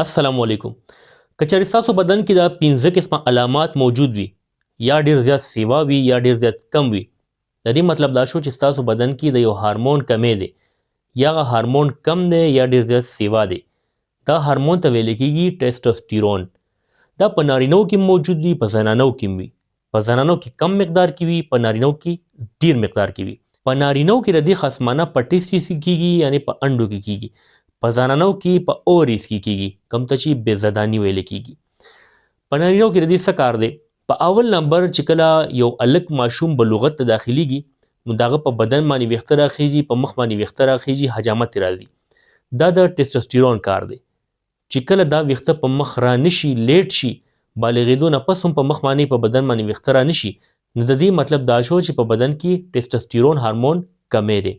السلام علیکم. که چېرې ستاسو بدن کې دا 5 قسمه علامات موجود وي، یا ډیر زیات سیوا وي یا ډیر زیات کم وي، د دې مطلب دا شو چې ستاسو بدن کې د یو هارمون کمی دی، یا هغه هارمون کم دی یا ډیر زیات سیوا دی. دا هارمون ته ویل کېږي ټیسټوسټیرون. دا په نارینو کې موجود وي، په زنانو کې وي. په زنانو کې کم مقدار کې وي، په نارینو کې ډیر مقدار کې وي. په نارینو کې د دې خصمانه په ټیسټیس کې کېږي، یعنی په انډو کې کېږي. په زنانو کې په اوریس کې کېږي، کوم ته چې بېزداني ویل کېږي. په نارینو کې د دې څه کار دی؟ په اول نمبر چې کله یو هلک ماشوم بلوغت ته داخليږي، نو د هغه په بدن باندې ویښته راخیږي، په مخ باندې ویښته راخیږي، حجامت یې راځي. دا د ټیسټوسټیرون کار دی. چې کله دا ویښته په مخ را نشي، لیټ شي، بالغېدو نه پس هم په مخ باندې په بدن باندې ویښته را نشي، نو د دې مطلب دا شو چې په بدن کې ټیسټوسټیرون هارمون کمی دی.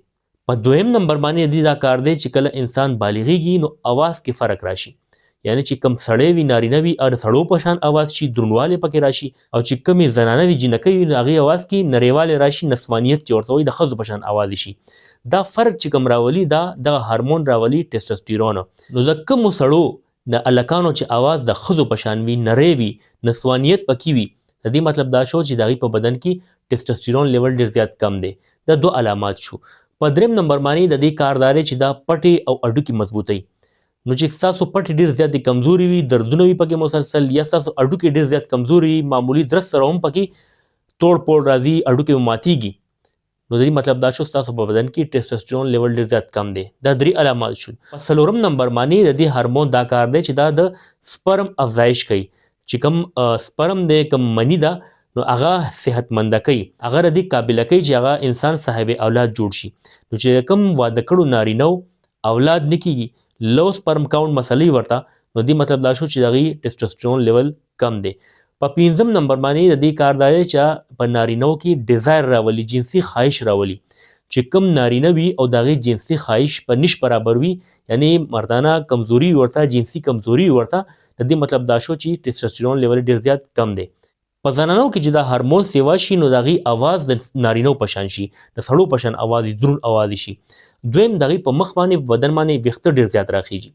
په دویم نمبر باندې د دې دا کار دی چې کله انسان بالغېږي نو اواز کې فرق راشي، یعنی چې کم سړی وي، نارینه وي، او د سړو په شان اواز شي، درونوالی پکې راشي، او چې کمې زنانه وي، جینکۍ وي، نو هغې اواز کې نریوالی راشي، نسوانیت چې ورته وایي، د ښځو په شان اواز شي. دا فرق چې کوم راولي، دا دغه هارمون راولي ټیسټوسټیرون. نو د کومو سړو د هلکانو چې اواز د ښځو په شان وي، نری وي، نسوانیت پکې وي، د دې مطلب دا شو چې د هغې په بدن کې ټیسټوسټیرون لیول ډېر زیات کم دی. دا دوه علامات شو. په دریم نمبر باندې د دې کار دا دی چې دا پټې او هډوکي مضبوطوي. نو چې ستاسو پټې ډېر زیاتې کمزوري وي، دردونه وي پکې مسلسل، یا ستاسو هډوکي ډېر زیات کمزوري وي، معمولي درس سره هم پکې توړ پوړ راځي، هډوکي مو ماتېږي، نو د دې مطلب دا شو ستاسو په بدن کې ټیسټوسټیرون لیول ډېر زیات کم دی. دا درې علامات شول. په څلورم نمبر باندې د دې هارمون دا کار دی چې دا د سپرم افزایش کوي. چې کوم سپرم دی، کوم مني ده، نو هغه صحتمنده کوي، هغه د دې قابله کوي چې هغه انسان صاحب اولاد جوړ شي. نو چې کوم واده کړو نارینه اولاد نه کېږي، لو سپرم کاونټ مسلې ورته، نو دې مطلب دا شو چې د هغې ټیسټوسټیرون لیول کم دی. په پنځم نمبر باندې د دې کار دا دی چې په نارینهو کې ډیزایر راولي، جنسي خواهش راولي. چې کوم نارینه وي او د هغې جنسي خواهش په نش برابر وي، یعنی مردانه کمزوري ورته، جنسي کمزوري ورته، د دې مطلب دا شو چې ټیسټوسټیرون لیول ډېر زیات کم دی. په زنانو کې چې دا هارمون سیوا شي، نو د هغې اواز د نارینهو په شان شي، د سړو په شان اواز یې دروند اواز شي. دویم، د هغې په مخ باندې، په بدن باندې ویښته ډېر زیات راخیږي.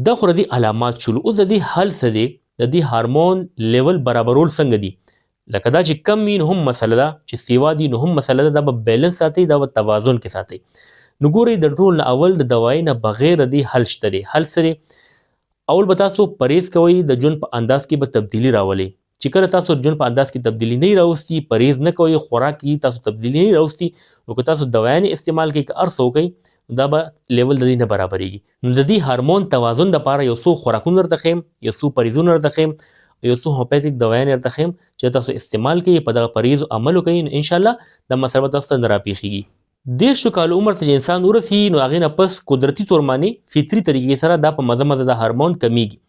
دا خو د دې علامات شول. اوس د دې حل څه دی؟ د دې هارمون لیول برابرول څنګه دي؟ لکه دا چې کم وي نو هم مسله ده، چې سیوا دي نو هم مسله ده، دا به بیلنس ساتي، دا به توازن کې ساتي. نو ګورئ، د ټول نه اول د دوایۍ نه بغیر د دې حل شته دی. حل څه دی؟ اول به تاسو پرهیز کوئ، د ژوند په انداز کې به تبدیلي راولئ. چې کله تاسو ژوند په انداز کې تبدیلي نه راوستي، پرهیز نه کوئ، خوراک کې تاسو تبدیلي نه راوستي، نو که تاسو دوایانې استعمال کوئ، که هر څه وکئ، دا به لیول د دې نه برابرېږي. نو د دې هارمون توازن دپاره یو څو خوراکونه درته ښیم، یو څو پرهیزونه درته ښیم، یو څو هومیوپیتیک دوایانې درته ښیم چې تاسو استعمال کوئ، په دغه پرهیزو عمل وکئ، نو انشاءالله دا مسله به تاسو ته نه راپېښېږي. 30 کالو عمر ته چې انسان ورسي، نو هغې نه پس قدرتي طور باندې فطري طریقې سره دا په مزه مزه د هارمون کمیږي.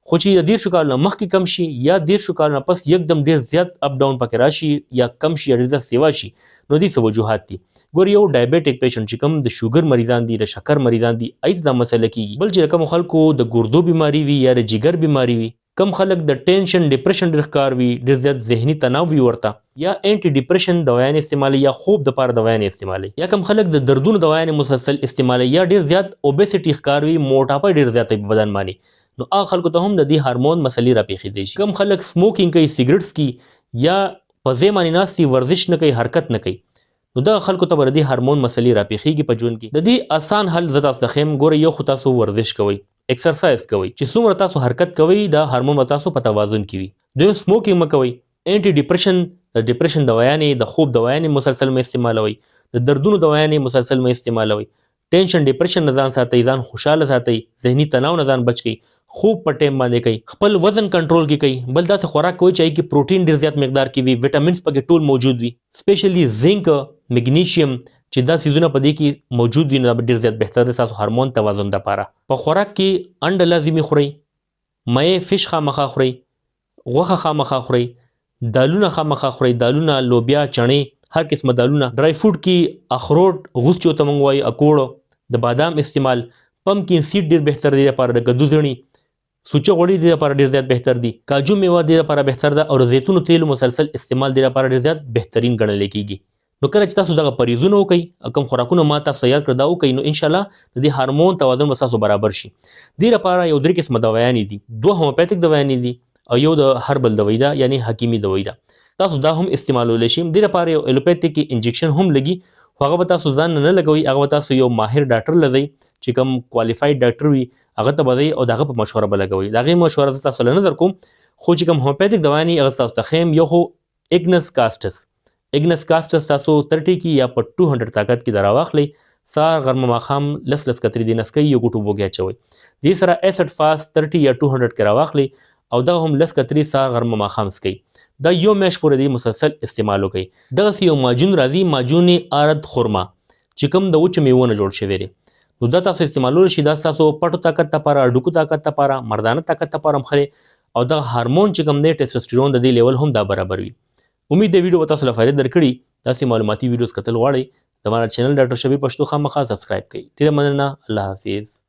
خو چې د 30 کالو نه مخکې کم شي یا 30 کالو نه پس یکدم ډېر زیات اپ ډاون پکې راشي، یا کم شي یا ډېر زیات سیوا شي، نو دې څه وجوهات دي. ګور، یو ډایبیټیک پیشنټ چې کوم د شوګر مریضان دي، د شکر مریضان دي، هغوی ته دا مسله کېږي. بل چې د کومو خلکو د ګردو بیماري وي یا د جګر بیماري وي، کم خلک د ټینشن ډیپریشن ډېر ښکار وي، ډېر زیات ذهني تناو وي ورته، یا انټي ډیپریشن دوایانې استعمالوي یا خوب دپاره دوایانې استعمالوي، یا کم خلک د دردونو دوایانې مسلسل استعمالوي، یا ډېر زیات اوبیسیټي ښکار وي، موټاپه ډېر زیات وي په بدن باندې، نو هغه خلکو ته هم د دې هارمون مسلې راپېښېدی شي. کم خلک سموکینګ کوي، سګرټ څکي، یا په ځای باندې ناست دي، ورزش نه کوي، حرکت نه کوي، نو دغه خلکو ته به د دې هارمون مسلې راپېښېږي په ژوند کې. د دې اسان حل زه تاسو ته ښیم. ګورئ، یو خو تاسو ورزش کوئ، اکسرسایز کوئ، چې څومره تاسو حرکت کوئ، دا هارمون به تاسو په توازن کې وي. دویم، سموکینګ مه کوئ، انټي ډیپریشن، د ډیپریشن دوایانې، د خوب دوایانې مسلسل مه استعمالوئ، د دردونو دوایانې مسلسل مه استعمالوئ، ټینشن ډیپریشن نه ځان ساتئ، ځان خوشحاله ساتئ، ذهني تناو نه ځان بچ کړئ، خوب په ټایم باندې کوئ، خپل وزن کنټرول کې کوئ. بل داسې خوراک کوئ چې هغې کې پروټین ډېر زیات مقدار کې وي، ویټامینز پکې ټول موجود وي، سپیشلی زنک، مګنیشیم، چې دا څیزونه په دې کې موجود وي، نو دا به ډېر زیات بهتر دی ستاسو هارمون توازن دپاره. په خوراک کې انډه لازمي خورئ، مایع فش خامخا خورئ، غوښه خامخا خورئ، دالونه خامخا خورئ، دالونه، لوبیا، چڼې، هر قسمه دالونه. ډرای فروټ کې اخروټ، غوس چې ورته موږ وایو، اکوړ، د بادام استعمال، پمکین سیډ ډېر بهتر دی لپاره، د کدو زڼي، سوچه غوړي دې لپاره ډېر زیات بهتر دي، کاجو میوه دې لپاره بهتر ده، او د زیتونو تیلو مسلسل استعمال دې لپاره ډېر زیات بهترین ګڼل کېږي. نو کله چې تاسو دغه پریزونه وکئ او کوم خوراکونه ما تاسو ته یاد کړ دا وکئ، نو ان شاء الله د دې هارمون توازن به تاسو برابر شي. دې لپاره یو درې قسمه دوايانې دي، دوه هومیوپیتک دوايانې دي او یو د هربل دوای ده، یعنی حکیمي دوای ده. تاسو دا هم استعمالولی شئ. دې لپاره یو ایلوپیتک انجکشن هم لګي، خو هغه به تاسو ځان نه لګوئ، هغه به تاسو یو ماهر ډاکټر له ځئ چې کوم کوالیفاید ډاکټر وي هغه ته به ځئ او د هغه په مشوره به لګوئ. د هغې مشوره زه تاسو له نه درکوم، خو چې کوم هومیوپیتک دوايانې هغه تاسو ته ښیم. یو خو اګنس کاسټس، اګنس کاسټس تاسو 30 کې یا په 200 طاقت کې دراواخلئ، سهار غرمه ماښام لس لس قطرې دې نسکئ، یو ګوټ اوبو کې اچوئ. دې سره اسډ فاس 30 یا 200 کې راواخلئ او دغه هم لس قطرې سهار غرمه ماښام څکئ. دا یو میاشت پورې دې مسلسل استعمال وکړئ. دغسې یو معجون راځي، معجون ارد خرما چې کوم د وچو میوو نه جوړ شوی دی، نو دا تاسو استعمالولی شئ. دا ستاسو پټو طاقت لپاره، هډوکو طاقت لپاره، مردانه طاقت لپاره هم ښه دی او دغه هارمون چې کوم دی ټیسټوسټیرون د دې لیول هم دا برابر وي. امید دی ویډیو به تاسو له فایده درکړي. داسې معلوماتي ویډیوز کتل غواړئ زما چینل ډاکټر شبیر پښتو خامخا سبسکرایب کړئ. ډیره مننه، الله حافظ.